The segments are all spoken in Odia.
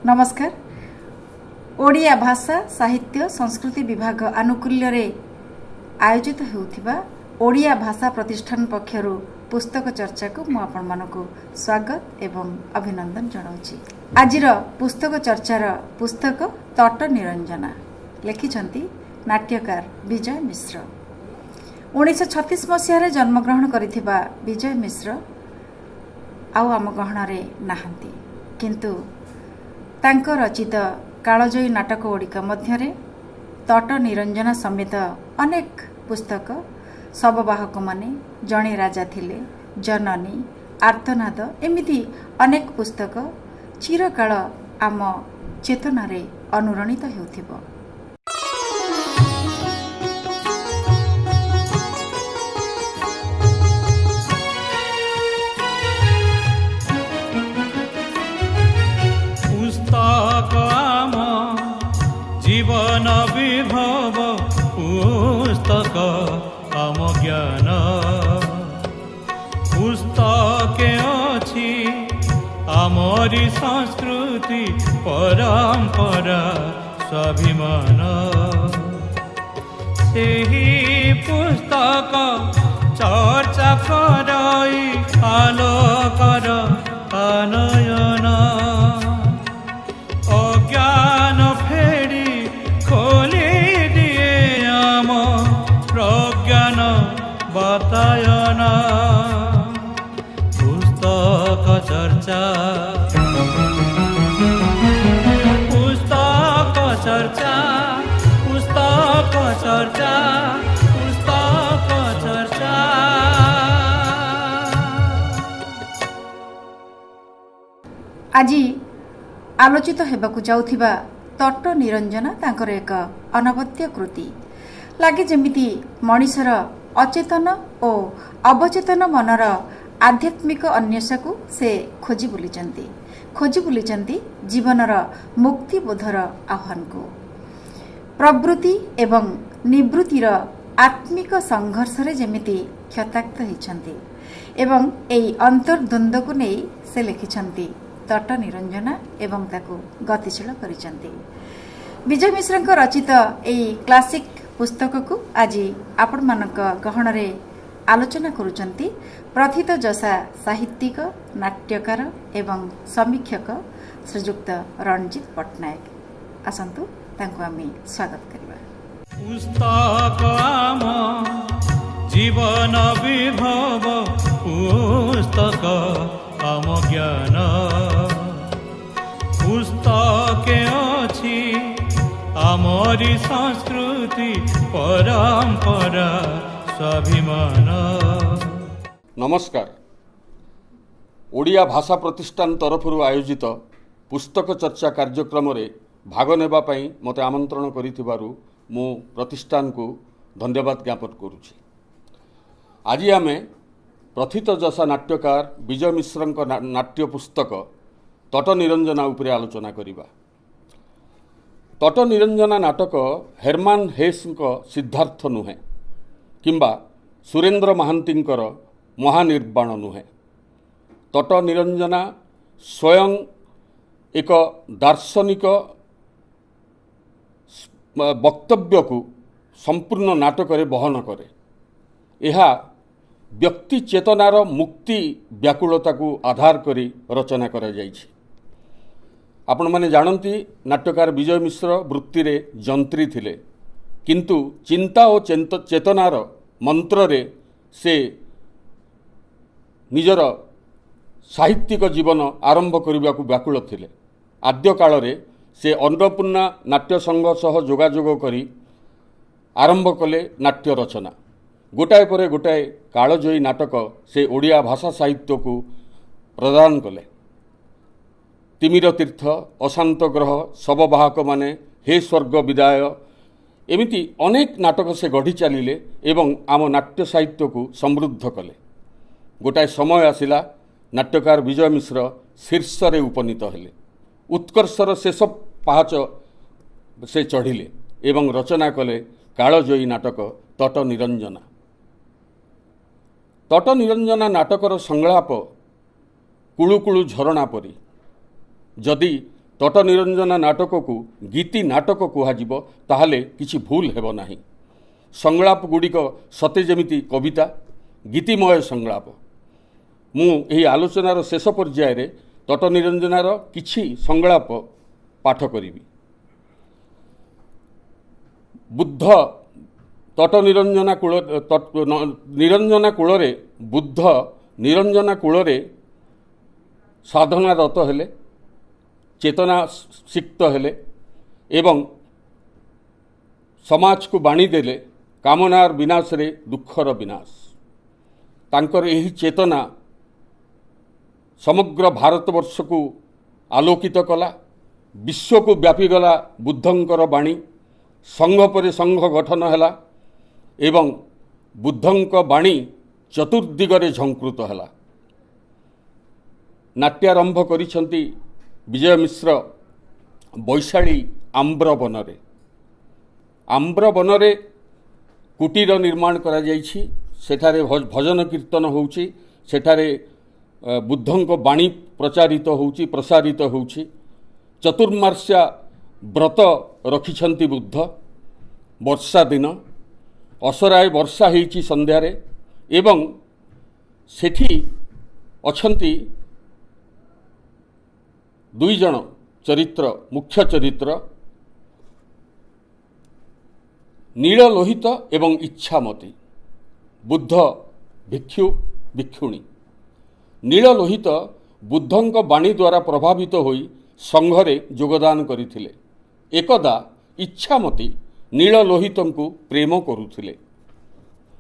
ନମସ୍କାର। ଓଡ଼ିଆ ଭାଷା, ସାହିତ୍ୟ, ସଂସ୍କୃତି ବିଭାଗ ଆନୁକୂଲ୍ୟରେ ଆୟୋଜିତ ହେଉଥିବା ଓଡ଼ିଆ ଭାଷା ପ୍ରତିଷ୍ଠାନ ପକ୍ଷରୁ ପୁସ୍ତକ ଚର୍ଚ୍ଚାକୁ ମୁଁ ଆପଣମାନଙ୍କୁ ସ୍ୱାଗତ ଏବଂ ଅଭିନନ୍ଦନ ଜଣାଉଛି। ଆଜିର ପୁସ୍ତକ ଚର୍ଚ୍ଚାର ପୁସ୍ତକ ତଟ ନିରଞ୍ଜନା, ଲେଖିଛନ୍ତି ନାଟ୍ୟକାର ବିଜୟ ମିଶ୍ର। 1936 ମସିହାରେ ଜନ୍ମଗ୍ରହଣ କରିଥିବା ବିଜୟ ମିଶ୍ର ଆଉ ଆମ ଗହଣରେ ନାହାନ୍ତି, କିନ୍ତୁ ତାଙ୍କ ରଚିତ କାଳଜୟୀ ନାଟକ ଗୁଡ଼ିକ ମଧ୍ୟରେ ତଟ ନିରଞ୍ଜନା ସମେତ ଅନେକ ପୁସ୍ତକ, ଶବବାହକମାନେ, ଜଣେ ରାଜା ଥିଲେ, ଜନନୀ, ଆର୍ତ୍ତନାଦ, ଏମିତି ଅନେକ ପୁସ୍ତକ ଚିରକାଳ ଆମ ଚେତନାରେ ଅନୁରଣିତ ହେଉଥିବ। ପୁସ୍ତକ ଆମ ଜୀବନ ବିଭବ, ପୁସ୍ତକ ଆମ ଜ୍ଞାନ। ପୁସ୍ତକେ ଅଛି ଆମରି ସଂସ୍କୃତି, ପରମ୍ପରା, ସ୍ୱାଭିମାନ। ସେହି ପୁସ୍ତକ ଚର୍ଚ୍ଚା କରଇ ଆଲୋକର ଆନୟନ, ଅଜ୍ଞାନ ଫେଡ଼ି ଖୋଲି ଦିଏ ଆମ ପ୍ରଜ୍ଞାନ ବାତାୟନ। ପୁସ୍ତକ ଚର୍ଚ୍ଚା, ପୁସ୍ତକ ଚର୍ଚ୍ଚା, ପୁସ୍ତକ ଚର୍ଚ୍ଚା, ପୁସ୍ତକ ଚର୍ଚ୍ଚା। ଆଜି ଆଲୋଚିତ ହେବାକୁ ଯାଉଥିବା ତଟ ନିରଞ୍ଜନା ତାଙ୍କର ଏକ ଅନବଦ୍ୟ କୃତି। ଲାଗେ ଯେମିତି ମଣିଷର ଅଚେତନ ଓ ଅବଚେତନ ମନର ଆଧ୍ୟାତ୍ମିକ ଅନ୍ୱେଷାକୁ ସେ ଖୋଜି ବୁଲିଛନ୍ତି, ଖୋଜି ବୁଲିଛନ୍ତି ଜୀବନର ମୁକ୍ତିବୋଧର ଆହ୍ୱାନକୁ। ପ୍ରବୃତ୍ତି ଏବଂ ନିବୃତ୍ତିର ଆତ୍ମିକ ସଂଘର୍ଷରେ ଯେମିତି କ୍ଷତାକ୍ତ ହୋଇଛନ୍ତି ଏବଂ ଏହି ଅନ୍ତର୍ଦ୍ୱନ୍ଦ୍ୱକୁ ନେଇ ସେ ଲେଖିଛନ୍ତି ତଟ ନିରଞ୍ଜନା ଏବଂ ତାକୁ ଗତିଶୀଳ କରିଛନ୍ତି। ବିଜୟ ମିଶ୍ରଙ୍କ ରଚିତ ଏହି କ୍ଲାସିକ୍ ପୁସ୍ତକକୁ ଆଜି ଆପଣମାନଙ୍କ ଗହଣରେ ଆଲୋଚନା କରୁଛନ୍ତି ପ୍ରଥିତ ଯଶା ସାହିତ୍ୟିକ, ନାଟ୍ୟକାର ଏବଂ ସମୀକ୍ଷକ ଶ୍ରୀଯୁକ୍ତ ରଣଜିତ ପଟ୍ଟନାୟକ। ଆସନ୍ତୁ ତାଙ୍କୁ ଆମେ ସ୍ୱାଗତ କରିବା। ପୁସ୍ତକ ଆମ ଜୀବନ ବିଭବ, ପୁସ୍ତକ ଆମ ଜ୍ଞାନ। ପୁସ୍ତକେ ଅଛି ଆମରି ସଂସ୍କୃତି, ପରମ୍ପରା, ସ୍ୱାଭିମାନ। ନମସ୍କାର। ଓଡ଼ିଆ ଭାଷା ପ୍ରତିଷ୍ଠାନ ତରଫରୁ ଆୟୋଜିତ ପୁସ୍ତକ ଚର୍ଚ୍ଚା କାର୍ଯ୍ୟକ୍ରମରେ ଭାଗ ନେବା ପାଇଁ ମୋତେ ଆମନ୍ତ୍ରଣ କରିଥିବାରୁ ମୁଁ ପ୍ରତିଷ୍ଠାନକୁ ଧନ୍ୟବାଦ ଜ୍ଞାପନ କରୁଛି। ଆଜି ଆମେ ପ୍ରଥିତ ଯଶା ନାଟ୍ୟକାର ବିଜୟ ମିଶ୍ରଙ୍କ ନାଟ୍ୟ ପୁସ୍ତକ ତଟ ନିରଞ୍ଜନା ଉପରେ ଆଲୋଚନା କରିବା। ତଟ ନିରଞ୍ଜନା ନାଟକ ହେରମାନ ହେସ୍ଙ୍କ ସିଦ୍ଧାର୍ଥ ନୁହେଁ କିମ୍ବା ସୁରେନ୍ଦ୍ର ମହାନ୍ତିଙ୍କର ମହାନିର୍ବାଣ ନୁହେଁ। ତଟ ନିରଞ୍ଜନା ସ୍ୱୟଂ ଏକ ଦାର୍ଶନିକ ବକ୍ତବ୍ୟକୁ ସମ୍ପୂର୍ଣ୍ଣ ନାଟକରେ ବହନ କରେ। ଏହା ବ୍ୟକ୍ତି ଚେତନାର ମୁକ୍ତି ବ୍ୟାକୁଳତାକୁ ଆଧାର କରି ରଚନା କରାଯାଇଛି। ଆପଣମାନେ ଜାଣନ୍ତି, ନାଟ୍ୟକାର ବିଜୟ ମିଶ୍ର ବୃତ୍ତିରେ ଯନ୍ତ୍ରୀ ଥିଲେ, କିନ୍ତୁ ଚିନ୍ତା ଓ ଚେତନାର ମନ୍ତ୍ରରେ ସେ ନିଜର ସାହିତ୍ୟିକ ଜୀବନ ଆରମ୍ଭ କରିବାକୁ ବ୍ୟାକୁଳ ଥିଲେ। ଆଦ୍ୟକାଳରେ ସେ ଅନ୍ନପୂର୍ଣ୍ଣା ନାଟ୍ୟ ସଂଘ ସହ ଯୋଗାଯୋଗ କରି ଆରମ୍ଭ କଲେ ନାଟ୍ୟ ରଚନା। ଗୋଟାଏ ପରେ ଗୋଟାଏ କାଳଜୟୀ ନାଟକ ସେ ଓଡ଼ିଆ ଭାଷା ସାହିତ୍ୟକୁ ପ୍ରଦାନ କଲେ। ତିମିର ତୀର୍ଥ, ଅଶାନ୍ତ ଗ୍ରହ, ଶବବାହକମାନେ, ହେ ସ୍ୱର୍ଗ ବିଦାୟ, ଏମିତି ଅନେକ ନାଟକ ସେ ଗଢ଼ି ଚାଲିଲେ ଏବଂ ଆମ ନାଟ୍ୟ ସାହିତ୍ୟକୁ ସମୃଦ୍ଧ କଲେ। ଗୋଟାଏ ସମୟ ଆସିଲା, ନାଟ୍ୟକାର ବିଜୟ ମିଶ୍ର ଶୀର୍ଷରେ ଉପନୀତ ହେଲେ। ଉତ୍କର୍ଷର ଶେଷ ପାହାଚ ସେ ଚଢ଼ିଲେ ଏବଂ ରଚନା କଲେ କାଳଜୟୀ ନାଟକ ତଟ ନିରଞ୍ଜନା। ତଟ ନିରଞ୍ଜନା ନାଟକର ସଂଳାପ କୁଳୁକୁଳୁ ଝରଣା ପରି। ଯଦି ତଟ ନିରଞ୍ଜନା ନାଟକକୁ ଗୀତି ନାଟକ କୁହାଯିବ ତାହେଲେ କିଛି ଭୁଲ ହେବ ନାହିଁ। ସଂଳାପ ଗୁଡ଼ିକ ସତେ ଯେମିତି କବିତା, ଗୀତିମୟ ସଂଳାପ। ମୁଁ ଏହି ଆଲୋଚନାର ଶେଷ ପର୍ଯ୍ୟାୟରେ ତଟ ନିରଞ୍ଜନାର କିଛି ସଂଳାପ ପାଠ କରିବି। ବୁଦ୍ଧ ତଟ ନିରଞ୍ଜନା କୂଳ, ନିରଞ୍ଜନା କୂଳରେ, ବୁଦ୍ଧ ନିରଞ୍ଜନା କୂଳରେ ସାଧନାରତ ହେଲେ, ଚେତନା ସିକ୍ତ ହେଲେ ଏବଂ ସମାଜକୁ ବାଣୀ ଦେଲେ, କାମନାର ବିନାଶରେ ଦୁଃଖର ବିନାଶ। ତାଙ୍କର ଏହି ଚେତନା ସମଗ୍ର ଭାରତବର୍ଷକୁ ଆଲୋକିତ କଲା, ବିଶ୍ୱକୁ ବ୍ୟାପିଗଲା ବୁଦ୍ଧଙ୍କର ବାଣୀ। ସଂଘ ପରେ ସଂଘ ଗଠନ ହେଲା ଏବଂ ବୁଦ୍ଧଙ୍କ ବାଣୀ ଚତୁର୍ଦିଗରେ ଝଙ୍କୃତ ହେଲା। ନାଟ୍ୟାରମ୍ଭ କରିଛନ୍ତି ବିଜୟ ମିଶ୍ର ବୈଶାଳୀ ଆମ୍ବ୍ରବନରେ। ଆମ୍ବ୍ରବନରେ କୁଟୀର ନିର୍ମାଣ କରାଯାଇଛି, ସେଠାରେ ଭଜନ କୀର୍ତ୍ତନ ହେଉଛି, ସେଠାରେ ବୁଦ୍ଧଙ୍କ ବାଣୀ ପ୍ରଚାରିତ ହେଉଛି, ପ୍ରସାରିତ ହେଉଛି। ଚତୁର୍ମାସ୍ୟା ବ୍ରତ ରଖିଛନ୍ତି ବୁଦ୍ଧ। ବର୍ଷା ଦିନ, ଅସରାଏ ବର୍ଷା ହେଇଛି ସନ୍ଧ୍ୟାରେ ଏବଂ ସେଠି ଅଛନ୍ତି ଦୁଇ ଜଣ ଚରିତ୍ର, ମୁଖ୍ୟ ଚରିତ୍ର ନୀଳଲୋହିତ ଏବଂ ଇଚ୍ଛାମତୀ, ବୁଦ୍ଧ ଭିକ୍ଷୁ ଭିକ୍ଷୁଣୀ। ନୀଳଲୋହିତ ବୁଦ୍ଧଙ୍କ ବାଣୀ ଦ୍ୱାରା ପ୍ରଭାବିତ ହୋଇ ସଂଘରେ ଯୋଗଦାନ କରିଥିଲେ। ଏକଦା ଇଚ୍ଛାମତୀ ନୀଳଲୋହିତଙ୍କୁ ପ୍ରେମ କରୁଥିଲେ।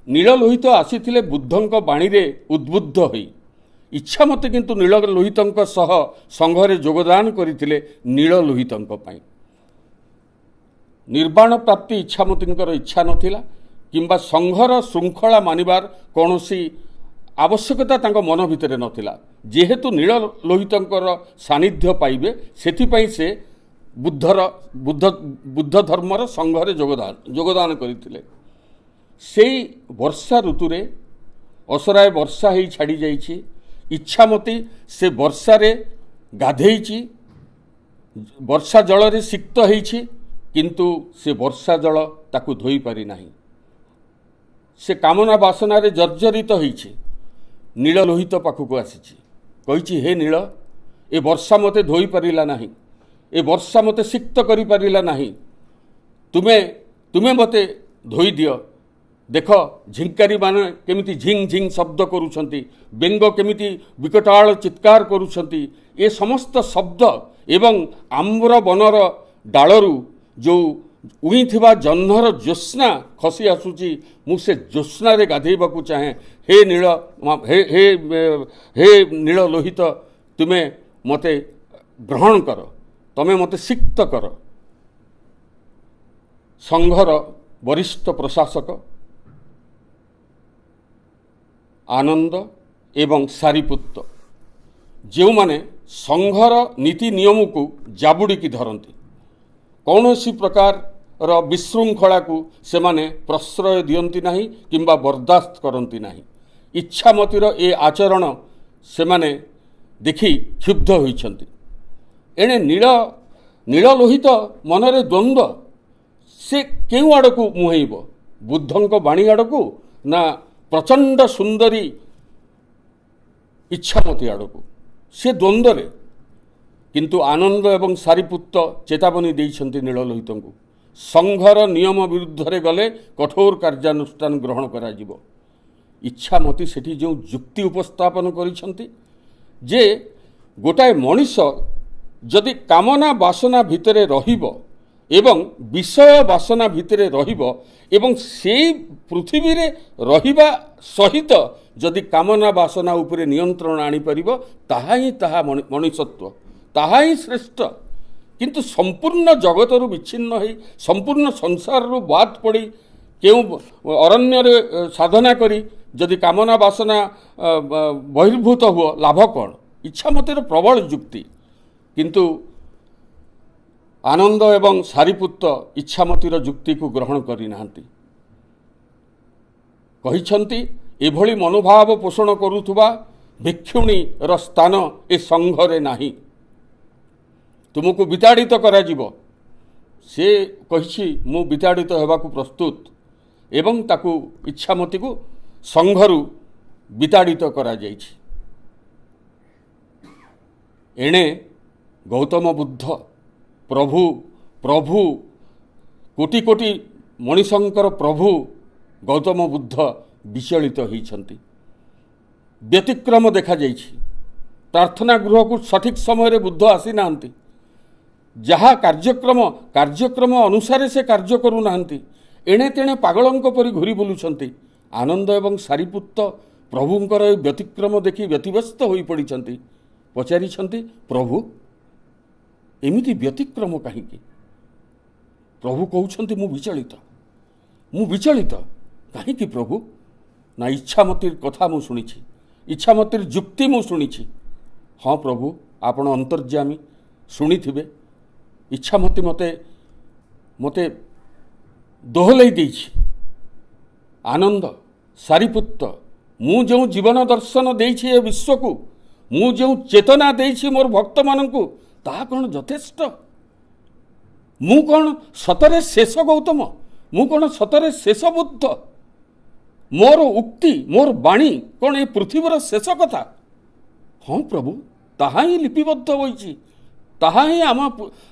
ନୀଳଲୋହିତ ଆସିଥିଲେ ବୁଦ୍ଧଙ୍କ ବାଣୀରେ ଉଦ୍ବୁଦ୍ଧ ହୋଇ। ଇଚ୍ଛାମତୀ କିନ୍ତୁ ନୀଳଲୋହିତଙ୍କ ସହ ସଂଘରେ ଯୋଗଦାନ କରିଥିଲେ ନୀଳଲୋହିତଙ୍କ ପାଇଁ। ନିର୍ବାଣ ପ୍ରାପ୍ତି ଇଚ୍ଛାମତୀଙ୍କର ଇଚ୍ଛା ନଥିଲା କିମ୍ବା ସଂଘର ଶୃଙ୍ଖଳା ମାନିବାର କୌଣସି ଆବଶ୍ୟକତା ତାଙ୍କ ମନ ଭିତରେ ନଥିଲା। ଯେହେତୁ ନୀଳଲୋହିତଙ୍କର ସାନ୍ନିଧ୍ୟ ପାଇବେ ସେଥିପାଇଁ ସେ ବୁଦ୍ଧର ବୁଦ୍ଧ ବୁଦ୍ଧ ଧର୍ମର ସଂଘରେ ଯୋଗଦାନ କରିଥିଲେ। ସେଇ ବର୍ଷା ଋତୁରେ ଅସରାଏ ବର୍ଷା ହେଇ ଛାଡ଼ି ଯାଇଛି। ଇଚ୍ଛାମତୀ ସେ ବର୍ଷାରେ ଗାଧେଇଛି, ବର୍ଷା ଜଳରେ ସିକ୍ତ ହେଇଛି, କିନ୍ତୁ ସେ ବର୍ଷା ଜଳ ତାକୁ ଧୋଇପାରି ନାହିଁ। ସେ କାମନା ବାସନାରେ ଜର୍ଜରିତ ହେଇଛି। ନୀଳଲୋହିତ ପାଖକୁ ଆସିଛି, କହିଛି, ହେ ନୀଳ, ଏ ବର୍ଷା ମୋତେ ଧୋଇପାରିଲା ନାହିଁ, ଏ ବର୍ଷା ମୋତେ ସିକ୍ତ କରିପାରିଲା ନାହିଁ, ତୁମେ ମୋତେ ଧୋଇଦିଅ। ଦେଖ ଝିଙ୍କାରୀମାନେ କେମିତି ଝିଙ୍ଗ ଝିଙ୍ଗ ଶବ୍ଦ କରୁଛନ୍ତି, ବେଙ୍ଗ କେମିତି ବିକଟାଳ ଚିତ୍କାର କରୁଛନ୍ତି। ଏ ସମସ୍ତ ଶବ୍ଦ ଏବଂ ଆମ୍ର ବନର ଡାଳରୁ ଯେଉଁ ଉଇଁଥିବା ଜହ୍ନର ଜ୍ୟୋତ୍ସ୍ନା ଖସି ଆସୁଛି, ମୁଁ ସେ ଜ୍ୟୋତ୍ସ୍ନାରେ ଗାଧୋଇବାକୁ ଚାହେଁ। ହେ ନୀଳ, ହେ ହେ ହେ ନୀଳ ଲୋହିତ, ତୁମେ ମୋତେ ଗ୍ରହଣ କର, ତୁମେ ମୋତେ ସିକ୍ତ କର। ସଂଘର ବରିଷ୍ଠ ପ୍ରଶାସକ ଆନନ୍ଦ ଏବଂ ସାରିପୁତ୍ତ, ଯେଉଁମାନେ ସଂଘର ନୀତି ନିୟମକୁ ଜାବୁଡ଼ିକି ଧରନ୍ତି, କୌଣସି ପ୍ରକାରର ବିଶୃଙ୍ଖଳାକୁ ସେମାନେ ପ୍ରଶ୍ରୟ ଦିଅନ୍ତି ନାହିଁ କିମ୍ବା ବରଦାସ୍ତ କରନ୍ତି ନାହିଁ। ଇଚ୍ଛାମତିର ଏ ଆଚରଣ ସେମାନେ ଦେଖି କ୍ଷୁବ୍ଧ ହୋଇଛନ୍ତି। ଏଣେ ନୀଳଲୋହିତ ମନରେ ଦ୍ୱନ୍ଦ୍ୱ, ସେ କେଉଁ ଆଡ଼କୁ ମୁହେଁଇବ, ବୁଦ୍ଧଙ୍କ ବାଣୀ ଆଡ଼କୁ ନା ପ୍ରଚଣ୍ଡ ସୁନ୍ଦରୀ ଇଚ୍ଛାମତୀ ଆଡ଼କୁ? ସେ ଦ୍ୱନ୍ଦ୍ୱରେ। କିନ୍ତୁ ଆନନ୍ଦ ଏବଂ ସାରିପୁତ୍ତ ଚେତାବନୀ ଦେଇଛନ୍ତି ନୀଳଲୋହିତଙ୍କୁ, ସଂଘର ନିୟମ ବିରୁଦ୍ଧରେ ଗଲେ କଠୋର କାର୍ଯ୍ୟାନୁଷ୍ଠାନ ଗ୍ରହଣ କରାଯିବ। ଇଚ୍ଛାମତୀ ସେଠି ଯେଉଁ ଯୁକ୍ତି ଉପସ୍ଥାପନ କରିଛନ୍ତି ଯେ ଗୋଟାଏ ମଣିଷ ଯଦି କାମନା ବାସନା ଭିତରେ ରହିବ ଏବଂ ବିଷୟ ବାସନା ଭିତରେ ରହିବ ଏବଂ ସେଇ ପୃଥିବୀରେ ରହିବା ସହିତ ଯଦି କାମନା ବାସନା ଉପରେ ନିୟନ୍ତ୍ରଣ ଆଣିପାରିବ, ତାହା ହିଁ ତାହା ମଣିଷତ୍ୱ, ତାହା ହିଁ ଶ୍ରେଷ୍ଠ। କିନ୍ତୁ ସମ୍ପୂର୍ଣ୍ଣ ଜଗତରୁ ବିଚ୍ଛିନ୍ନ ହୋଇ, ସମ୍ପୂର୍ଣ୍ଣ ସଂସାରରୁ ବାଦ ପଡ଼ି କେଉଁ ଅରଣ୍ୟରେ ସାଧନା କରି ଯଦି କାମନା ବାସନା ବହିର୍ଭୂତ ହୁଅ, ଲାଭ କ'ଣ? ଇଚ୍ଛାମତିର ପ୍ରବଳ ଯୁକ୍ତି। କିନ୍ତୁ ଆନନ୍ଦ ଏବଂ ସାରିପୁତ୍ତ ଇଚ୍ଛାମତିର ଯୁକ୍ତିକୁ ଗ୍ରହଣ କରିନାହାନ୍ତି। କହିଛନ୍ତି ଏଭଳି ମନୋଭାବ ପୋଷଣ କରୁଥିବା ଭିକ୍ଷୁଣୀର ସ୍ଥାନ ଏ ସଂଘରେ ନାହିଁ। ତୁମକୁ ବିତାଡ଼ିତ କରାଯିବ। ସେ କହିଛି ମୁଁ ବିତାଡ଼ିତ ହେବାକୁ ପ୍ରସ୍ତୁତ, ଏବଂ ତାକୁ ଇଚ୍ଛାମତିକୁ ସଂଘରୁ ବିତାଡ଼ିତ କରାଯାଇଛି। ଏଣେ ଗୌତମ ବୁଦ୍ଧ ପ୍ରଭୁ, ପ୍ରଭୁ କୋଟି କୋଟି ମଣିଷଙ୍କର ପ୍ରଭୁ ଗୌତମ ବୁଦ୍ଧ ବିଚଳିତ ହୋଇଛନ୍ତି। ବ୍ୟତିକ୍ରମ ଦେଖାଯାଇଛି। ପ୍ରାର୍ଥନା ଗୃହକୁ ସଠିକ୍ ସମୟରେ ବୁଦ୍ଧ ଆସିନାହାନ୍ତି। ଯାହା କାର୍ଯ୍ୟକ୍ରମ ଅନୁସାରେ ସେ କାର୍ଯ୍ୟ କରୁନାହାନ୍ତି। ଏଣେ ତେଣେ ପାଗଳଙ୍କ ପରି ଘୁରି ବୁଲୁଛନ୍ତି। ଆନନ୍ଦ ଏବଂ ସାରିପୁତ୍ତ ପ୍ରଭୁଙ୍କର ଏ ବ୍ୟତିକ୍ରମ ଦେଖି ବ୍ୟତିବ୍ୟସ୍ତ ହୋଇପଡ଼ିଛନ୍ତି। ପଚାରିଛନ୍ତି, ପ୍ରଭୁ ଏମିତି ବ୍ୟତିକ୍ରମ କାହିଁକି? ପ୍ରଭୁ କହୁଛନ୍ତି ମୁଁ ବିଚଳିତ, ମୁଁ ବିଚଳିତ। କାହିଁକି ପ୍ରଭୁ? ନା ଇଚ୍ଛାମତିର କଥା ମୁଁ ଶୁଣିଛି, ଇଚ୍ଛାମତିର ଯୁକ୍ତି ମୁଁ ଶୁଣିଛି। ହଁ ପ୍ରଭୁ, ଆପଣ ଅନ୍ତର୍ଯାମୀ, ଶୁଣିଥିବେ। ଇଚ୍ଛାମତି ମୋତେ ମୋତେ ଦୋହଲେଇ ଦେଇଛି। ଆନନ୍ଦ, ସାରିପୁତ୍ତ, ମୁଁ ଯେଉଁ ଜୀବନ ଦର୍ଶନ ଦେଇଛି ଏ ବିଶ୍ୱକୁ, ମୁଁ ଯେଉଁ ଚେତନା ଦେଇଛି ମୋର ଭକ୍ତମାନଙ୍କୁ, ତାହା କ'ଣ ଯଥେଷ୍ଟ? ମୁଁ କ'ଣ ସତରେ ଶେଷ ଗୌତମ? ମୁଁ କ'ଣ ସତରେ ଶେଷ ବୁଦ୍ଧ? ମୋର ଉକ୍ତି, ମୋର ବାଣୀ କ'ଣ ଏ ପୃଥିବୀର ଶେଷ କଥା? ହଁ ପ୍ରଭୁ, ତାହା ହିଁ ଲିପିବଦ୍ଧ ହୋଇଛି, ତାହା ହିଁ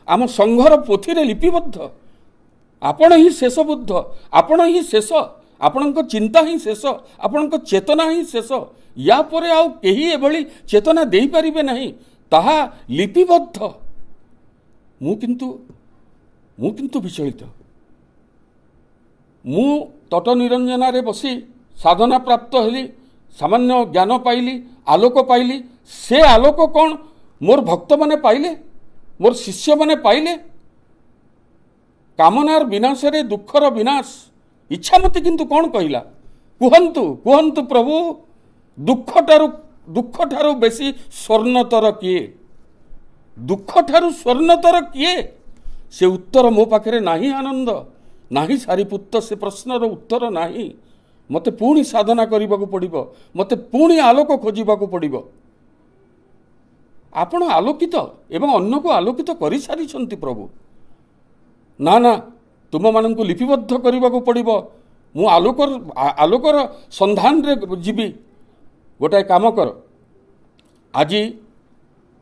ଆମ ସଂଘର ପୋଥିରେ ଲିପିବଦ୍ଧ। ଆପଣ ହିଁ ଶେଷ ବୁଦ୍ଧ, ଆପଣ ହିଁ ଶେଷ, ଆପଣଙ୍କ ଚିନ୍ତା ହିଁ ଶେଷ, ଆପଣଙ୍କ ଚେତନା ହିଁ ଶେଷ। ୟା ପରେ ଆଉ କେହି ଏଭଳି ଚେତନା ଦେଇପାରିବେ ନାହିଁ, ତାହା ଲିପିବଦ୍ଧ। ମୁଁ କିନ୍ତୁ ବିଚଳିତ। ମୁଁ ତଟ ନିରଞ୍ଜନାରେ ବସି ସାଧନା ପ୍ରାପ୍ତ ହେଲି, ସାମାନ୍ୟ ଜ୍ଞାନ ପାଇଲି, ଆଲୋକ ପାଇଲି। ସେ ଆଲୋକ କ'ଣ ମୋର ଭକ୍ତମାନେ ପାଇଲେ? ମୋର ଶିଷ୍ୟମାନେ ପାଇଲେ? କାମନାର ବିନାଶରେ ଦୁଃଖର ବିନାଶ। ଇଚ୍ଛାମତି କିନ୍ତୁ କ'ଣ କହିଲା? କୁହନ୍ତୁ, କୁହନ୍ତୁ ପ୍ରଭୁ, ଦୁଃଖଠାରୁ ବେଶୀ ସ୍ୱର୍ଣ୍ଣତର କିଏ? ଦୁଃଖଠାରୁ ସ୍ୱର୍ଣ୍ଣତର କିଏ? ସେ ଉତ୍ତର ମୋ ପାଖରେ ନାହିଁ ଆନନ୍ଦ, ନାହିଁ ସାରିପୁତ୍ତ, ସେ ପ୍ରଶ୍ନର ଉତ୍ତର ନାହିଁ। ମୋତେ ପୁଣି ସାଧନା କରିବାକୁ ପଡ଼ିବ, ମୋତେ ପୁଣି ଆଲୋକ ଖୋଜିବାକୁ ପଡ଼ିବ। ଆପଣ ଆଲୋକିତ ଏବଂ ଅନ୍ୟକୁ ଆଲୋକିତ କରିସାରିଛନ୍ତି ପ୍ରଭୁ। ନା ନା, ତୁମମାନଙ୍କୁ ଲିପିବଦ୍ଧ କରିବାକୁ ପଡ଼ିବ। ମୁଁ ଆଲୋକର ସନ୍ଧାନରେ ଯିବି। ଗୋଟାଏ କାମ କର, ଆଜି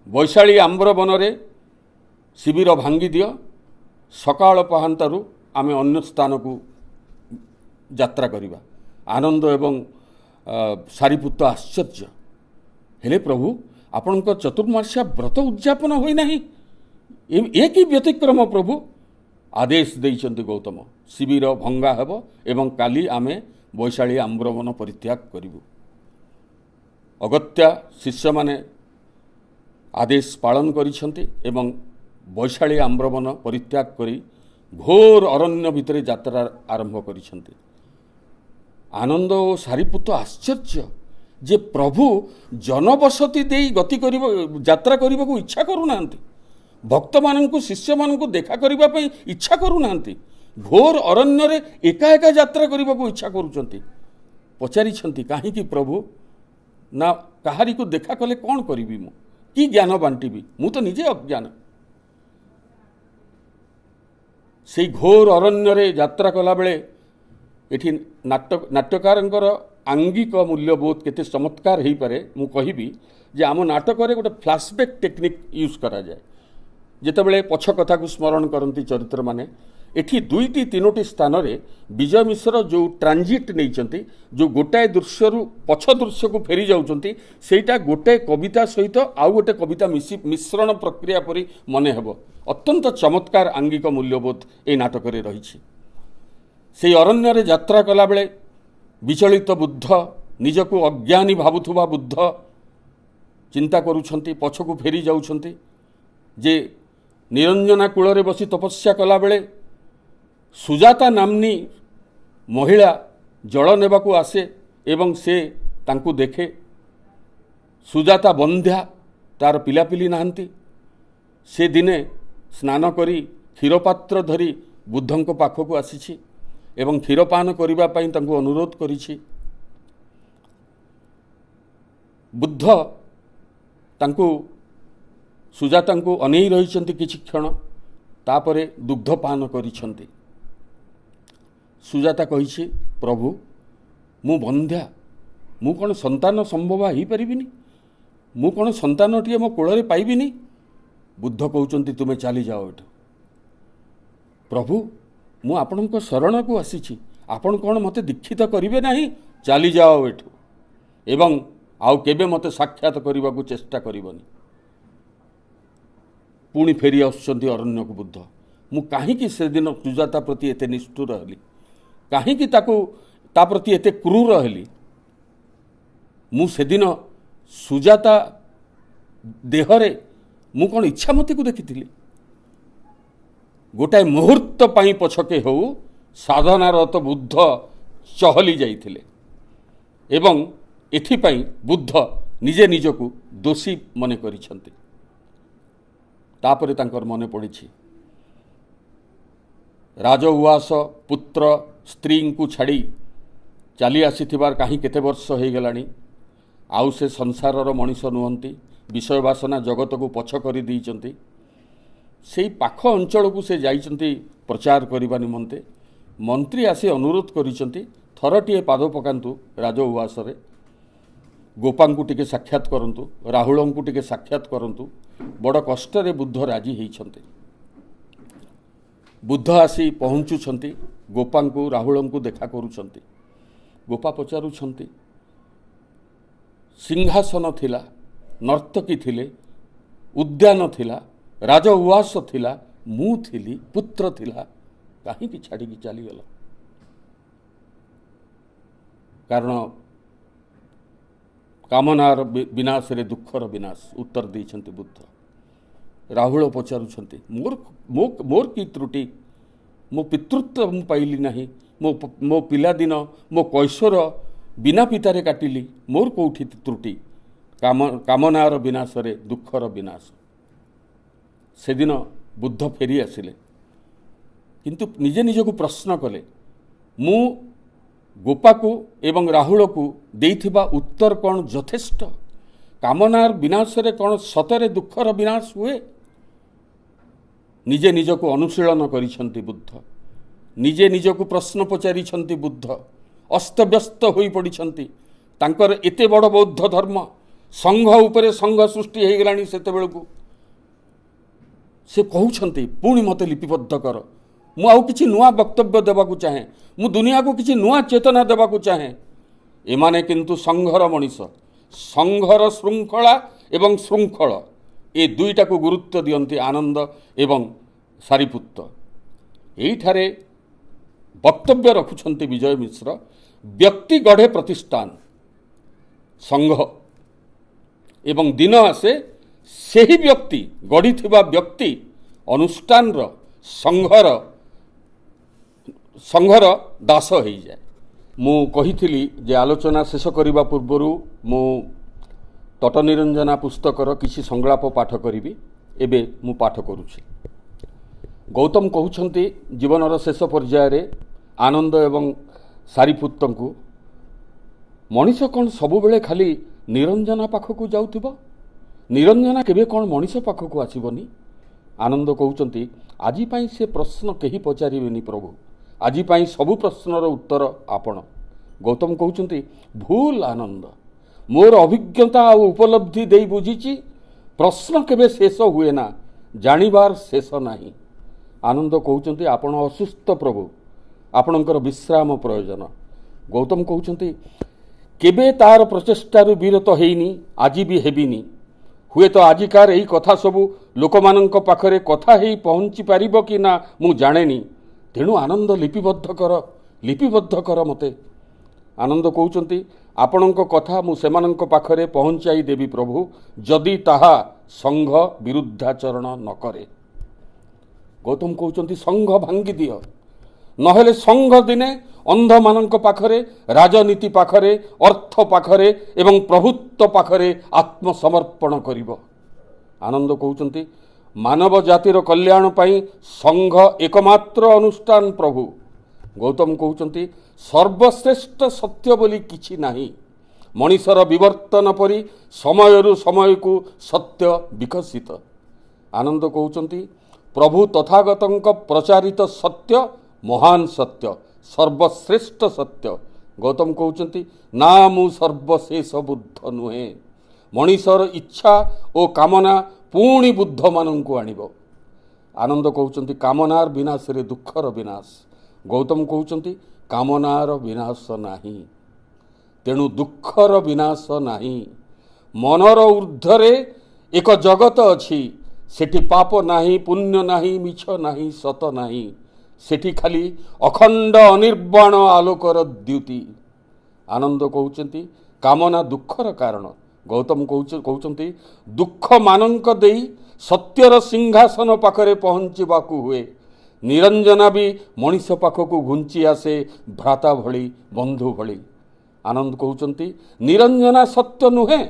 ବୈଶାଳୀ ଆମ୍ବ୍ରବନରେ ଶିବିର ଭାଙ୍ଗି ଦିଅ। ସକାଳ ପାହାନ୍ତାରୁ ଆମେ ଅନ୍ୟ ସ୍ଥାନକୁ ଯାତ୍ରା କରିବା। ଆନନ୍ଦ ଏବଂ ସାରିପୁତ୍ତ ଆଶ୍ଚର୍ଯ୍ୟ ହେଲେ, ପ୍ରଭୁ ଆପଣଙ୍କ ଚତୁର୍ମାସ୍ୟା ବ୍ରତ ଉଦଯାପନ ହୋଇନାହିଁ, ଏ କି ବ୍ୟତିକ୍ରମ ପ୍ରଭୁ? ଆଦେଶ ଦେଇଛନ୍ତି ଗୌତମ, ଶିବିର ଭଙ୍ଗା ହେବ ଏବଂ କାଲି ଆମେ ବୈଶାଳୀ ଆମ୍ବ୍ରବନ ପରିତ୍ୟାଗ କରିବୁ। ଅଗତ୍ୟା ଶିଷ୍ୟମାନେ ଆଦେଶ ପାଳନ କରିଛନ୍ତି ଏବଂ ବୈଶାଳୀ ଆମ୍ବ୍ରବନ ପରିତ୍ୟାଗ କରି ଘୋର ଅରଣ୍ୟ ଭିତରେ ଯାତ୍ରା ଆରମ୍ଭ କରିଛନ୍ତି। ଆନନ୍ଦ ଓ ସାରିପୁତ୍ତ ଆଶ୍ଚର୍ଯ୍ୟ ଯେ ପ୍ରଭୁ ଜନବସତି ଦେଇ ଗତି କରିବ, ଯାତ୍ରା କରିବାକୁ ଇଚ୍ଛା କରୁନାହାନ୍ତି, ଭକ୍ତମାନଙ୍କୁ ଶିଷ୍ୟମାନଙ୍କୁ ଦେଖା କରିବା ପାଇଁ ଇଚ୍ଛା କରୁନାହାନ୍ତି, ଘୋର ଅରଣ୍ୟରେ ଏକା ଏକା ଯାତ୍ରା କରିବାକୁ ଇଚ୍ଛା କରୁଛନ୍ତି। ପଚାରିଛନ୍ତି କାହିଁକି ପ୍ରଭୁ? ନା କାହାରିକୁ ଦେଖା କଲେ କ'ଣ କରିବି ମୁଁ, କି ଜ୍ଞାନ ବାଣ୍ଟିବି, ମୁଁ ତ ନିଜେ ଅଜ୍ଞାନ। ସେଇ ଘୋର ଅରଣ୍ୟରେ ଯାତ୍ରା କଲାବେଳେ ଏଠି ନାଟ୍ୟକାରଙ୍କର ଆଙ୍ଗିକ ମୂଲ୍ୟବୋଧ କେତେ ଚମତ୍କାର ହେଇପାରେ ମୁଁ କହିବି ଯେ ଆମ ନାଟକରେ ଗୋଟେ ଫ୍ଲାସବ୍ୟାକ୍ ଟେକ୍ନିକ୍ ୟୁଜ୍ କରାଯାଏ। ଯେତେବେଳେ ପଛ କଥାକୁ ସ୍ମରଣ କରନ୍ତି ଚରିତ୍ରମାନେ, ଏଠି ଦୁଇଟି ତିନୋଟି ସ୍ଥାନରେ ବିଜୟ ମିଶ୍ର ଯେଉଁ ଟ୍ରାଞ୍ଜିଟ୍ ନେଇଛନ୍ତି, ଯେଉଁ ଗୋଟାଏ ଦୃଶ୍ୟରୁ ପଛ ଦୃଶ୍ୟକୁ ଫେରି ଯାଉଛନ୍ତି, ସେଇଟା ଗୋଟାଏ କବିତା ସହିତ ଆଉ ଗୋଟେ କବିତା ମିଶ୍ରଣ ପ୍ରକ୍ରିୟା ପରି ମନେ ହେବ। ଅତ୍ୟନ୍ତ ଚମତ୍କାର ଆଙ୍ଗିକ ମୂଲ୍ୟବୋଧ ଏଇ ନାଟକରେ ରହିଛି। ସେଇ ଅରଣ୍ୟରେ ଯାତ୍ରା କଲାବେଳେ ବିଚଳିତ ବୁଦ୍ଧ, ନିଜକୁ ଅଜ୍ଞାନୀ ଭାବୁଥିବା ବୁଦ୍ଧ ଚିନ୍ତା କରୁଛନ୍ତି, ପଛକୁ ଫେରି ଯାଉଛନ୍ତି ଯେ ନିରଞ୍ଜନା କୂଳରେ ବସି ତପସ୍ୟା କଲାବେଳେ ସୁଜାତା ନାମ୍ନୀ ମହିଳା ଜଳ ନେବାକୁ ଆସେ ଏବଂ ସେ ତାଙ୍କୁ ଦେଖେ। ସୁଜାତା ବନ୍ଧ୍ୟା, ତାର ପିଲାପିଲି ନାହାନ୍ତି। ସେ ଦିନେ ସ୍ନାନ କରି କ୍ଷୀରପାତ୍ର ଧରି ବୁଦ୍ଧଙ୍କ ପାଖକୁ ଆସିଛି ଏବଂ କ୍ଷୀରପାନ କରିବା ପାଇଁ ତାଙ୍କୁ ଅନୁରୋଧ କରିଛି। ବୁଦ୍ଧ ତାଙ୍କୁ ସୁଜାତାଙ୍କୁ ଅନେଇ ରହିଛନ୍ତି କିଛି କ୍ଷଣ, ତାପରେ ଦୁଗ୍ଧପାନ କରିଛନ୍ତି। ସୁଜାତା କହିଛି, ପ୍ରଭୁ ମୁଁ ବନ୍ଧ୍ୟା, ମୁଁ କ'ଣ ସନ୍ତାନ ସମ୍ଭବ ହେଇପାରିବିନି? ମୁଁ କ'ଣ ସନ୍ତାନଟିଏ ମୋ କୋଳରେ ପାଇବିନି? ବୁଦ୍ଧ କହୁଛନ୍ତି, ତୁମେ ଚାଲିଯାଅ ଏଠୁ। ପ୍ରଭୁ ମୁଁ ଆପଣଙ୍କ ଶରଣକୁ ଆସିଛି, ଆପଣ କ'ଣ ମୋତେ ଦୀକ୍ଷିତ କରିବେ ନାହିଁ? ଚାଲିଯାଅ ଏଠୁ ଏବଂ ଆଉ କେବେ ମୋତେ ସାକ୍ଷାତ କରିବାକୁ ଚେଷ୍ଟା କରିବନି। ପୁଣି ଫେରି ଆସୁଛନ୍ତି ଅରଣ୍ୟକୁ ବୁଦ୍ଧ। ମୁଁ କାହିଁକି ସେଦିନ ସୁଜାତା ପ୍ରତି ଏତେ ନିଷ୍ଠୁର ହେଲି? କାହିଁକି ତାକୁ ତା ପ୍ରତି ଏତେ କ୍ରୁର ହେଲି? ମୁଁ ସେଦିନ ସୁଜାତା ଦେହରେ ମୁଁ କ'ଣ ଇଚ୍ଛାମତିକୁ ଦେଖିଥିଲି? ଗୋଟାଏ ମୁହୂର୍ତ୍ତ ପାଇଁ ପଛକେ ହେଉ ସାଧନାରତ ବୁଦ୍ଧ ଚହଲି ଯାଇଥିଲେ ଏବଂ ଏଥିପାଇଁ ବୁଦ୍ଧ ନିଜେ ନିଜକୁ ଦୋଷୀ ମନେ କରିଛନ୍ତି। ତାପରେ ତାଙ୍କର ମନେ ପଡ଼ିଛି ରାଜଉଆସ ପୁତ୍ର ସ୍ତ୍ରୀଙ୍କୁ ଛାଡ଼ି ଚାଲି ଆସିଥିବାର କାହିଁ କେତେ ବର୍ଷ ହେଇଗଲାଣି। ଆଉ ସେ ସଂସାରର ମଣିଷ ନୁହନ୍ତି, ବିଷୟ ବାସନା ଜଗତକୁ ପଛ କରିଦେଇଛନ୍ତି। ସେଇ ପାଖ ଅଞ୍ଚଳକୁ ସେ ଯାଇଛନ୍ତି ପ୍ରଚାର କରିବା ନିମନ୍ତେ। ମନ୍ତ୍ରୀ ଆସି ଅନୁରୋଧ କରିଛନ୍ତି, ଥରଟିଏ ପାଦ ପକାନ୍ତୁ ରାଜଉଆସରେ, ଗୋପାଙ୍କୁ ଟିକେ ସାକ୍ଷାତ କରନ୍ତୁ, ରାହୁଳଙ୍କୁ ଟିକେ ସାକ୍ଷାତ କରନ୍ତୁ। ବଡ଼ କଷ୍ଟରେ ବୁଦ୍ଧ ରାଜି ହେଇଛନ୍ତି। ବୁଦ୍ଧ ଆସି ପହଞ୍ଚୁଛନ୍ତି, ଗୋପାଙ୍କୁ ରାହୁଳଙ୍କୁ ଦେଖା କରୁଛନ୍ତି। ଗୋପା ପଚାରୁଛନ୍ତି, ସିଂହାସନ ଥିଲା, ନର୍ତ୍ତକୀ ଥିଲେ, ଉଦ୍ୟାନ ଥିଲା, ରାଜଉଆସ ଥିଲା, ମୁଁ ଥିଲି, ପୁତ୍ର ଥିଲା, କାହିଁକି ଛାଡ଼ିକି ଚାଲିଗଲ? କାରଣ କାମନାର ବିନାଶରେ ଦୁଃଖର ବିନାଶ, ଉତ୍ତର ଦେଇଛନ୍ତି ବୁଦ୍ଧ। ରାହୁଳ ପଚାରୁଛନ୍ତି, ମୋର ମୋର କି ତ୍ରୁଟି? ମୋ ପିତୃତ୍ୱ ମୁଁ ପାଇଲି ନାହିଁ, ମୋ ପିଲାଦିନ, ମୋ କୈଶୋର ବିନା ପିତାରେ କାଟିଲି, ମୋର କେଉଁଠି ତ୍ରୁଟି? କାମନାର ବିନାଶରେ ଦୁଃଖର ବିନାଶ। ସେଦିନ ବୁଦ୍ଧ ଫେରି ଆସିଲେ, କିନ୍ତୁ ନିଜେ ନିଜକୁ ପ୍ରଶ୍ନ କଲେ, ମୁଁ ଗୋପାକୁ ଏବଂ ରାହୁଳକୁ ଦେଇଥିବା ଉତ୍ତର କ'ଣ ଯଥେଷ୍ଟ? କାମନାର ବିନାଶରେ କ'ଣ ସତରେ ଦୁଃଖର ବିନାଶ ହୁଏ? ନିଜେ ନିଜକୁ ଅନୁଶୀଳନ କରିଛନ୍ତି ବୁଦ୍ଧ, ନିଜେ ନିଜକୁ ପ୍ରଶ୍ନ ପଚାରିଛନ୍ତି ବୁଦ୍ଧ, ଅସ୍ତବ୍ୟସ୍ତ ହୋଇପଡ଼ିଛନ୍ତି। ତାଙ୍କର ଏତେ ବଡ଼ ବୌଦ୍ଧ ଧର୍ମ, ସଂଘ ଉପରେ ସଂଘ ସୃଷ୍ଟି ହେଇଗଲାଣି ସେତେବେଳକୁ। ସେ କହୁଛନ୍ତି, ପୁଣି ମୋତେ ଲିପିବଦ୍ଧ କର, ମୁଁ ଆଉ କିଛି ନୂଆ ବକ୍ତବ୍ୟ ଦେବାକୁ ଚାହେଁ, ମୁଁ ଦୁନିଆକୁ କିଛି ନୂଆ ଚେତନା ଦେବାକୁ ଚାହେଁ। ଏମାନେ କିନ୍ତୁ ସଂଘର ମଣିଷ, ସଂଘର ଶୃଙ୍ଖଳା ଏବଂ ଶୃଙ୍ଖଳ ଏ ଦୁଇଟାକୁ ଗୁରୁତ୍ୱ ଦିଅନ୍ତି ଆନନ୍ଦ ଏବଂ ସାରିପୁତ୍ତ। ଏଇଠାରେ ବକ୍ତବ୍ୟ ରଖୁଛନ୍ତି ବିଜୟ ମିଶ୍ର, ବ୍ୟକ୍ତି ଗଢ଼େ ପ୍ରତିଷ୍ଠାନ ସଂଘ, ଏବଂ ଦିନ ଆସେ ସେହି ବ୍ୟକ୍ତି ଗଢ଼ିଥିବା ବ୍ୟକ୍ତି ଅନୁଷ୍ଠାନର ସଂଘର ଦାସ ହେଇଯାଏ। ମୁଁ କହିଥିଲି ଯେ ଆଲୋଚନା ଶେଷ କରିବା ପୂର୍ବରୁ ମୁଁ ତଟନିରଞ୍ଜନା ପୁସ୍ତକର କିଛି ସଂଳାପ ପାଠ କରିବି। ଏବେ ମୁଁ ପାଠ କରୁଛି। ଗୌତମ କହୁଛନ୍ତି ଜୀବନର ଶେଷ ପର୍ଯ୍ୟାୟରେ ଆନନ୍ଦ ଏବଂ ସାରିପୁତ୍ତଙ୍କୁ, ମଣିଷ କ'ଣ ସବୁବେଳେ ଖାଲି ନିରଞ୍ଜନା ପାଖକୁ ଯାଉଥିବ? ନିରଞ୍ଜନା କେବେ କ'ଣ ମଣିଷ ପାଖକୁ ଆସିବନି? ଆନନ୍ଦ କହୁଛନ୍ତି, ଆଜି ପାଇଁ ସେ ପ୍ରଶ୍ନ କେହି ପଚାରିବେନି ପ୍ରଭୁ, ଆଜି ପାଇଁ ସବୁ ପ୍ରଶ୍ନର ଉତ୍ତର ଆପଣ। ଗୌତମ କହୁଛନ୍ତି, ଭୁଲ ଆନନ୍ଦ, ମୋର ଅଭିଜ୍ଞତା ଆଉ ଉପଲବ୍ଧି ଦେଇ ବୁଝିଛି ପ୍ରଶ୍ନ କେବେ ଶେଷ ହୁଏ ନା, ଜାଣିବାର ଶେଷ ନାହିଁ। ଆନନ୍ଦ କହୁଛନ୍ତି, ଆପଣ ଅସୁସ୍ଥ ପ୍ରଭୁ, ଆପଣଙ୍କର ବିଶ୍ରାମ ପ୍ରୟୋଜନ। ଗୌତମ କହୁଛନ୍ତି, କେବେ ତାର ପ୍ରଚେଷ୍ଟାରୁ ବିରତ ହେଇନି, ଆଜି ବି ହେବିନି। ହୁଏତ ଆଜିକାର ଏଇ କଥା ସବୁ ଲୋକମାନଙ୍କ ପାଖରେ କଥା ହେଇ ପହଞ୍ଚି ପାରିବ କି ନା ମୁଁ ଜାଣେନି, ତେଣୁ ଆନନ୍ଦ ଲିପିବଦ୍ଧ କର, ଲିପିବଦ୍ଧ କର ମୋତେ। ଆନନ୍ଦ କହୁଛନ୍ତି, ଆପଣଙ୍କ କଥା ମୁଁ ସେମାନଙ୍କ ପାଖରେ ପହଞ୍ଚାଇ ଦେବି ପ୍ରଭୁ, ଯଦି ତାହା ସଂଘ ବିରୁଦ୍ଧାଚରଣ ନ କରେ। ଗୌତମ କହୁଛନ୍ତି, ସଂଘ ଭାଙ୍ଗି ଦିଅ, ନହେଲେ ସଂଘ ଦିନେ ଅନ୍ଧମାନଙ୍କ ପାଖରେ, ରାଜନୀତି ପାଖରେ, ଅର୍ଥ ପାଖରେ ଏବଂ ପ୍ରଭୁତ୍ୱ ପାଖରେ ଆତ୍ମସମର୍ପଣ କରିବ। ଆନନ୍ଦ କହୁଛନ୍ତି, ମାନବ ଜାତିର କଲ୍ୟାଣ ପାଇଁ ସଂଘ ଏକମାତ୍ର ଅନୁଷ୍ଠାନ ପ୍ରଭୁ। ଗୌତମ କହୁଛନ୍ତି, ସର୍ବଶ୍ରେଷ୍ଠ ସତ୍ୟ ବୋଲି କିଛି ନାହିଁ, ମଣିଷର ବିବର୍ତ୍ତନ ପରି ସମୟରୁ ସମୟକୁ ସତ୍ୟ ବିକଶିତ। ଆନନ୍ଦ କହୁଛନ୍ତି, ପ୍ରଭୁ ତଥାଗତଙ୍କ ପ୍ରଚାରିତ ସତ୍ୟ ମହାନ ସତ୍ୟ, ସର୍ବଶ୍ରେଷ୍ଠ ସତ୍ୟ। ଗୌତମ କହୁଛନ୍ତି, ନା, ମୁଁ ସର୍ବଶେଷ ବୁଦ୍ଧ ନୁହେଁ। ମଣିଷର ଇଚ୍ଛା ଓ କାମନା ପୁଣି ବୁଦ୍ଧମାନଙ୍କୁ ଆଣିବ। ଆନନ୍ଦ କହୁଛନ୍ତି, କାମନାର ବିନାଶରେ ଦୁଃଖର ବିନାଶ। ଗୌତମ କହୁଛନ୍ତି, କାମନାର ବିନାଶ ନାହିଁ, ତେଣୁ ଦୁଃଖର ବିନାଶ ନାହିଁ। ମନର ଊର୍ଦ୍ଧ୍ୱରେ ଏକ ଜଗତ ଅଛି। ସେଠି ପାପ ନାହିଁ, ପୁଣ୍ୟ ନାହିଁ, ମିଛ ନାହିଁ, ସତ ନାହିଁ। ସେଠି ଖାଲି ଅଖଣ୍ଡ ଅନିର୍ବାଣ ଆଲୋକର ଦ୍ୟୁତି। ଆନନ୍ଦ କହୁଛନ୍ତି, କାମନା ଦୁଃଖର କାରଣ। ଗୌତମ କହୁଛନ୍ତି, ଦୁଃଖମାନଙ୍କ ଦେଇ ସତ୍ୟର ସିଂହାସନ ପାଖରେ ପହଞ୍ଚିବାକୁ ହୁଏ। ନିରଞ୍ଜନା ବି ମଣିଷ ପାଖକୁ ଘୁଞ୍ଚି ଆସେ ଭ୍ରାତା ଭଳି, ବନ୍ଧୁ ଭଳି। ଆନନ୍ଦ କହୁଛନ୍ତି, ନିରଞ୍ଜନା ସତ୍ୟ ନୁହେଁ,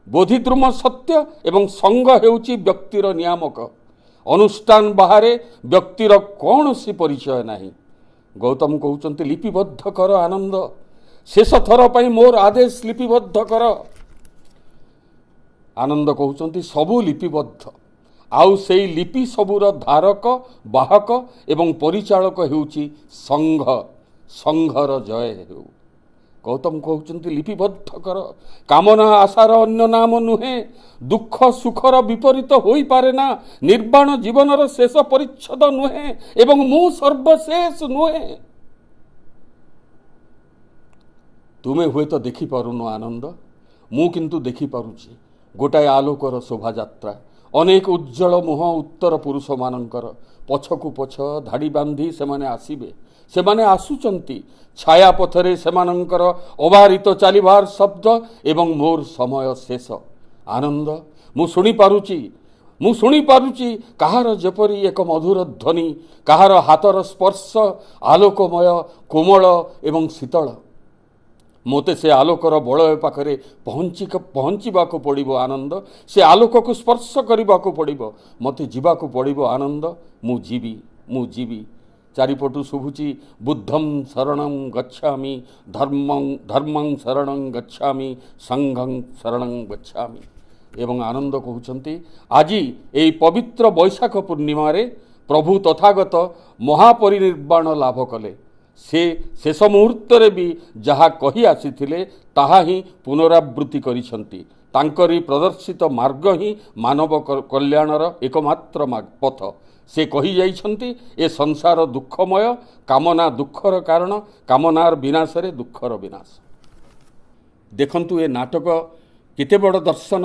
ବୋଧିଦ୍ରୁମ ସତ୍ୟ ଏବଂ ସଙ୍ଗ ହେଉଛି ବ୍ୟକ୍ତିର ନିୟାମକ। ଅନୁଷ୍ଠାନ ବାହାରେ ବ୍ୟକ୍ତିର କୌଣସି ପରିଚୟ ନାହିଁ। ଗୌତମ କହୁଛନ୍ତି, ଲିପିବଦ୍ଧ କର ଆନନ୍ଦ, ଶେଷ ଥର ପାଇଁ ମୋର ଆଦେଶ ଲିପିବଦ୍ଧ କର। ଆନନ୍ଦ କହୁଛନ୍ତି, ସବୁ ଲିପିବଦ୍ଧ, ଆଉ ସେଇ ଲିପି ସବୁର ଧାରକ, ବାହକ ଏବଂ ପରିଚାଳକ ହେଉଛି ସଂଘ। ସଂଘର ଜୟ ହେଉ। ଗୌତମ କହୁଛନ୍ତି, ଲିପିବଦ୍ଧ କର। କାମନା ଆଶାର ଅନ୍ୟ ନାମ ନୁହେଁ। ଦୁଃଖ ସୁଖର ବିପରୀତ ହୋଇପାରେ ନା। ନିର୍ବାଣ ଜୀବନର ଶେଷ ପରିଚ୍ଛଦ ନୁହେଁ ଏବଂ ମୁଁ ସର୍ବଶେଷ ନୁହେଁ। ତୁମେ ହୁଏତ ଦେଖିପାରୁନ ଆନନ୍ଦ, ମୁଁ କିନ୍ତୁ ଦେଖିପାରୁଛି ଗୋଟାଏ ଆଲୋକର ଶୋଭାଯାତ୍ରା। ଅନେକ ଉଜ୍ଜଳ ମୁହଁ ଉତ୍ତର ପୁରୁଷମାନଙ୍କର। ପଛକୁ ପଛ ଧାଡ଼ି ବାନ୍ଧି ସେମାନେ ଆସିବେ। ସେମାନେ ଆସୁଛନ୍ତି। ଛାୟା ପଥରେ ସେମାନଙ୍କର ଅବାରିତ ଚାଲିବାର ଶବ୍ଦ ଏବଂ ମୋର ସମୟ ଶେଷ। ଆନନ୍ଦ, ମୁଁ ଶୁଣିପାରୁଛି, ମୁଁ ଶୁଣିପାରୁଛି କାହାର ଯେପରି ଏକ ମଧୁର ଧ୍ୱନି, କାହାର ହାତର ସ୍ପର୍ଶ, ଆଲୋକମୟ, କୋମଳ ଏବଂ ଶୀତଳ। ମୋତେ ସେ ଆଲୋକର ବଳୟ ପାଖରେ ପହଞ୍ଚିବାକୁ ପଡ଼ିବ ଆନନ୍ଦ। ସେ ଆଲୋକକୁ ସ୍ପର୍ଶ କରିବାକୁ ପଡ଼ିବ। ମୋତେ ଯିବାକୁ ପଡ଼ିବ ଆନନ୍ଦ। ମୁଁ ଯିବି, ମୁଁ ଯିବି। ଚାରିପଟୁ ଶୁଭୁଛି, ବୁଦ୍ଧಂ ଶରଣଂ ଗଚ୍ଛାମି, ଧର୍ମଂ ଶରଣଂ ଗଚ୍ଛାମି, ସଂଘଂ ଶରଣଂ ଗଚ୍ଛାମି। ଏବଂ ଆନନ୍ଦ କହୁଛନ୍ତି, ଆଜି ଏହି ପବିତ୍ର ବୈଶାଖ ପୂର୍ଣ୍ଣିମାରେ ପ୍ରଭୁ ତଥାଗତ ମହାପରିନିର୍ବାଣ ଲାଭ କଲେ। ସେ ଶେଷ ମୁହୂର୍ତ୍ତରେ ବି ଯାହା କହି ଆସିଥିଲେ, ତାହା ହିଁ ପୁନରାବୃତ୍ତି କରିଛନ୍ତି। ତାଙ୍କରି ପ୍ରଦର୍ଶିତ ମାର୍ଗ ହିଁ ମାନବ କଲ୍ୟାଣର ଏକମାତ୍ର ପଥ। ସେ କହିଯାଇଛନ୍ତି, ଏ ସଂସାର ଦୁଃଖମୟ, କାମନା ଦୁଃଖର କାରଣ, କାମନାର ବିନାଶରେ ଦୁଃଖର ବିନାଶ। ଦେଖନ୍ତୁ, ଏ ନାଟକ କେତେ ବଡ଼ ଦର୍ଶନ,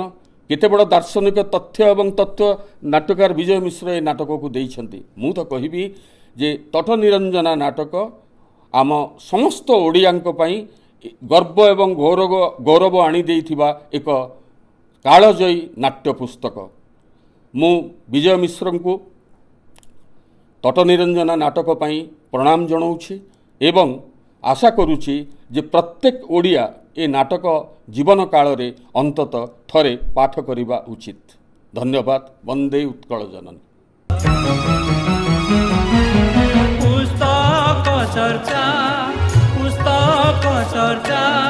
କେତେ ବଡ଼ ଦାର୍ଶନିକ ତଥ୍ୟ ଏବଂ ତତ୍ତ୍ୱ ନାଟ୍ୟକାର ବିଜୟ ମିଶ୍ର ଏ ନାଟକକୁ ଦେଇଛନ୍ତି। ମୁଁ ତ କହିବି ଯେ ତଟ ନିରଞ୍ଜନା ନାଟକ ଆମ ସମସ୍ତ ଓଡ଼ିଆଙ୍କ ପାଇଁ ଗର୍ବ ଏବଂ ଗୌରବ ଆଣିଦେଇଥିବା ଏକ କାଳଜୟୀ ନାଟ୍ୟ ପୁସ୍ତକ। ମୁଁ ବିଜୟ ମିଶ୍ରଙ୍କୁ ତଟ ନିରଞ୍ଜନା ନାଟକ ପାଇଁ ପ୍ରଣାମ ଜଣାଉଛି ଏବଂ ଆଶା କରୁଛି ଯେ ପ୍ରତ୍ୟେକ ଓଡ଼ିଆ ଏ ନାଟକ ଜୀବନ କାଳରେ ଅନ୍ତତଃ ଥରେ ପାଠ କରିବା ଉଚିତ। ଧନ୍ୟବାଦ। ବନ୍ଦେ ଉତ୍କଳ ଜନନୀ। ପୁସ୍ତକ ଚର୍ଚ୍ଚା, ପୁସ୍ତକ ଚର୍ଚ୍ଚା।